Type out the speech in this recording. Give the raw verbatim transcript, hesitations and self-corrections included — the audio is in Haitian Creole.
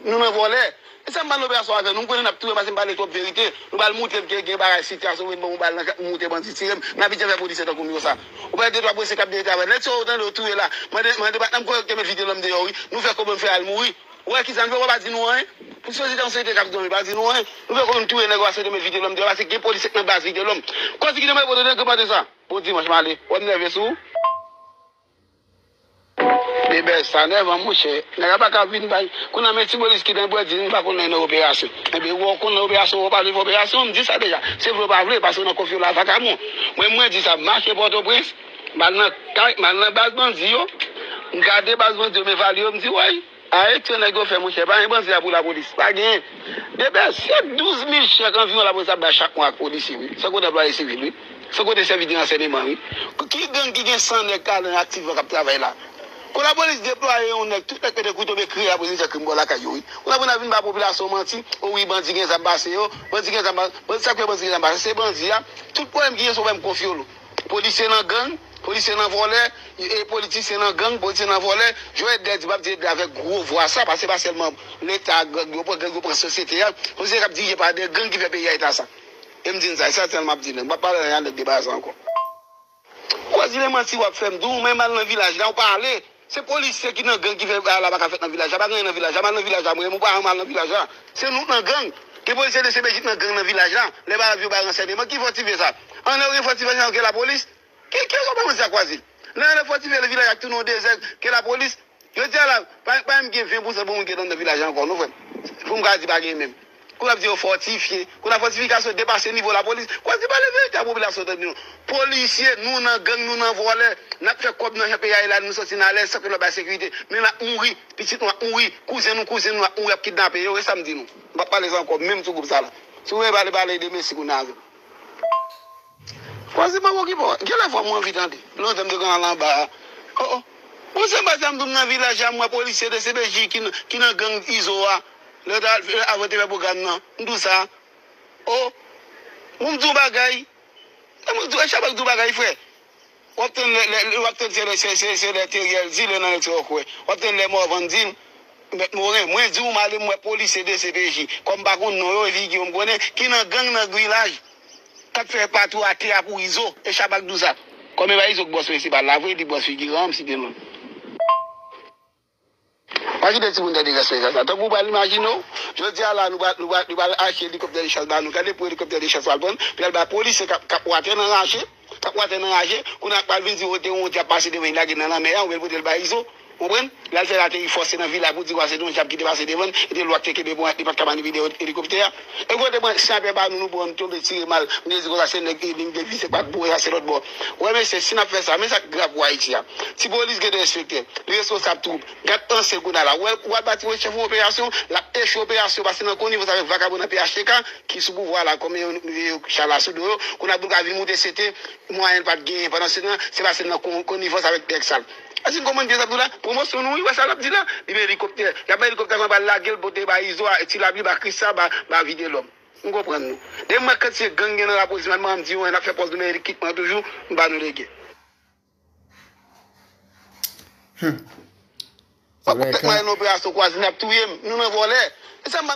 Nou nan vòlè. E sa m pa nan operasyon avè nou. M konnen n ap touye m paske m pale twòp verite. Nou pral moute m ke gen bagay sitiyasyon, mwen ban m yon bal nan ka-, moute bandi tire m. N abitye fè polisye tankou m yo sa. Ou pa de twa polisye k ap deye travay. Nèg sa yo tande yo touye la. Mande, mande patnè m kòrèk te met Vitelòm deyò wi. Nou fè kòb nou fè al mouri. Ou wè kisa n fè, ou pa di nou anyen. Pou sosyete an sosyete k ap dòmi, pa di nou anyen. Nou fè kòb nou touye nèg yo paske te met Vitelòm deyò paske gen polisye k nan baz Vitelòm. Kòsi ki te mande pou tande gen pante sa. Bon dimanch m ale. Wè m nève sou ou. Bebè, sa nèvan, monchè. Nèg la pa ka vin bay. Kounye a, men ti polis ki nan bwè di, nou pa konn nan operasyon. Enben, ou konn nan operasyon, ou pa vle fè operasyon, m di sa deja. Se vle ou pa vle, paske w nan konfyo la, vakabon. Mwen, mwen di sa, m mache Pòtoprens, m al nan kay, m al nan baz bandi yo, m gade baz bandi yo, m evalye yo, m di, woy, a etye nèg yo fè, monchè, pa gen bandi la pou lapolis. Pa gen. Bebè, se douz mil chèk anviwon lapolis ap bay chak mwa ak polisye, wi. San konte anplwaye sivil, wi. San konte sèvis de ransèyman, wi. Ki gang ki gen san nèg talan aktivman k ap travay la? Kou lapolis deplwaye yon nèg, tout nèg pete kouto, men kriye lapolis vin fè krim bò lakay yo, wi. Ou nan vin ba popilasyon manti, o wi, bandi gen zam pase yo, bandi gen zam, bandi, sa k fè bandi gen zam pase, se bandi a. Tout pwoblèm ki gen, se pwoblèm konfyo. Polisye nan gang, polisye nan vòlè, e politisyen nan gang, politisyen nan vòlè. Joel Dè di, m ap di Edlè avèk gwo vwa sa, paske se pa sèlman Leta ak gang yo pran, gang yo pran sosyete a. Sosyete k ap dirije pa de gang ki fè peyi a eta sa. E m di n sa, e sa sèl m ap di n. M p ap pale anyen avèk deba sa ankò. Ou kwè di le manti w ap fè m di w, men m al nan vilaj la, ou pa ale. Se polisye ki nan gang ki fè bagay la pa ka fèt nan vilaj la. Pa gen anyen nan vilaj la. M al nan vilaj la, mwen, ou pa janm al nan vilaj la. Se nou k nan gang. Gen polisye de C P J k nan gang nan vilaj la. Lè bagay yo bay ransèyman. Ki fòtifye sa? Anlè yo gen fòtifye sa, yo gen lapolis. Ki, ki rezon pa manti a kwazil? Lè anlè fòtifye le vilaj ak tounen yon dezè, gen lapolis. Jodi a la, pa, pa menm gen ven pousan pou moun ki nan vilaj la ankò, non, frè m. Pou m ka di pa gen menm. Kou n ap di yo fòtifye, kou n ap fòtifikasyon depase nivo lapolis. Kwazil pale verite a popilasyon tande nou. Polisye, nou nan gang, nou nan vòlè. N ap fè kòb nan jan peyi a ye la, nou santi n alèz, san ke nou ap bay sekirite. Men n ap mouri, pitit nou ap mouri, kouzen nou, kouzin nou ap mouri, ap kidnape yo, e sa m di nou. M p ap pale sa ankò, menm sou gwoup sa la. Si w vle pale, pale de Mesi kounye a avè m. Kwazil m ap okipe w. Gen lè fwa mwen anvi tande. Lontan m te konn al anba a. Oh, oh. Bon, se pa sa m di w m nan vilaj la, m wè polisye de C P J ki nan, ki nan gang Izo a. Lè w ta, avan te fè pwogram nan. M di w sa. Oh. Bon, m di w bagay. E mwen di w, e Chabak di w bagay, frè. W ap tann lè, lè, lè, w ap tann se lè, se, se, se lè Teriel di, lè nan lè ti wè. W ap tann lè Morvan di l, Mèt Moren, mwen di w, m ale m wè polisye de C P J. Kòm m pa konn non yo, e figi yo m konnen, ki nan gang nan vilaj. K ap fè patou atè a pou Izo, e Chabak di w sa. Kòm e pa Izo k bòs prensipal la vre, li bòs figiran, m site non l. Pa kite timoun tande respè sa. Tankou w pral imajine w, jodi a la, nou pral, nou pral, nou pral achte elikoptè de chas ba nou. Gade pou elikoptè de chas pral pran, pou y al bay polisye k ap, k ap wate nan rache, k ap wate nan rache, kounye a pral vin di w te yon djab pase devan, li lage nan lanmè a, oubyen l pote l bay Izo. Konprann? L al fè l ateri fòse nan vilaj pou di w se te yon djab ki te pase devan l, e te lwa k te kenbe pou li pa t ka manipile elikoptè a. E kote mwen, snaypè ba nou, nou pran, nou tonbe tire mal, nou te di konsa se nèg ki vin devize pa t boure, sa se lòt bò. Wè mesye, si n ap fè sa, men sa k grav pou Ayiti a. Ti polis gen de enspektè, li responsab twoup, gad ansyen kounye a la. Wè, w al ba ti polis chèf yon operasyon, l ap echwe operasyon, paske nan konivans avèk vakabon nan P H T K, ki sou pouvwa la, kòm yo, yo, yo chala sou do yo, kounye a pou l ka vin moute C T, mwayen l pa t genyen. Pandan se tan, se paske l nan kon-, konivans avèk nèg sal. Èske n konprann byen sa m di w la? Pwomosyon nou, wi, wè sa l ap di la. Li bay elikoptè. Y ap bay elikoptè, kòman pral lage l, pote ba Izo a, Ti Labib, ba Krista, ba, ba Vitelòm. M konprann nou. Depi m wè kantite gang gen nan Lapolis, m ap di yo, n ap fè pòz nou men ekipman toujou, m ba nou lege. Hmm. W ap fèk mayen nan operasyon kwazil, n ap touye m. Nou nan vòlè. E sa m